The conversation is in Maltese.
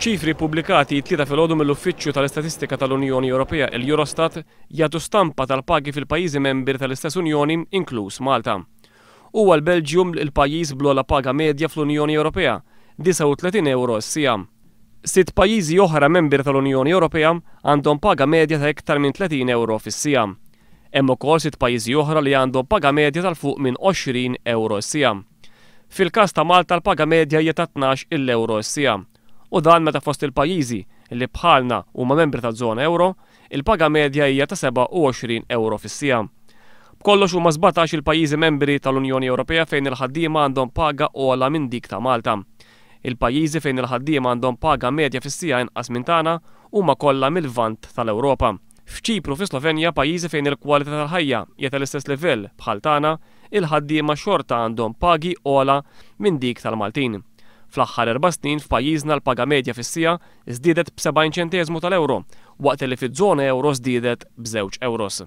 Ċifri ppubblikati t-Tlieta filgħodu mill-Uffiċċju tal-Istatistika tal-Unjoni Ewropea, il-Eurostat, jagħtu stampa tal-pagi fil-pajjiżi membri tal-istess Unjoni, inkluż Malta. Huwa l-Belġjum l-pajjiż bl-ogħla paga medja fl-Unjoni Ewropea, 39 ewro s-siegħa. Sitt pajjiżi oħra membri tal-Unjoni Ewropea għandhom paga medja ta' iktar minn 30 ewro fis-siegħa. Hemm ukoll sitt pajjiżi oħra li għandhom paga medja ta' 'l fuq minn 20 ewro s-siegħa. Fil-każ ta' Malta l-paga medja hija ta' 12-il ewro s-siegħa. U dan meta fost il-pajjiżi li bħalna huma membri taż-żona ewro, il-paga medja hija ta' 27 ewro fis-siegħa. B'kollox huma 17 il-pajjiżi membri tal-Unjoni Ewropea fejn il-ħaddiema għandhom paga ogħla minn dik ta' Malta. Il-pajjiżi fejn il-ħaddiema għandhom paga medja fis-siegħa inqas minn tagħna huma kollha mil-Lvant tal-Ewropa. F'Ċipru u fis-Slovenja, pajjiżi fejn il-kwalità tal-ħajja hija tal-istess livell bħal tagħna, il-ħaddiema xorta għandhom pagi ogħla minn dik tal-Maltin. Fl-aħħar erba' snin f'pajjiżna l-paga medja fis-siegħa żdiedet b' 70 ċenteżmu tal-ewro, waqt li fiż-żona ewro żdiedet b'żewġ ewros.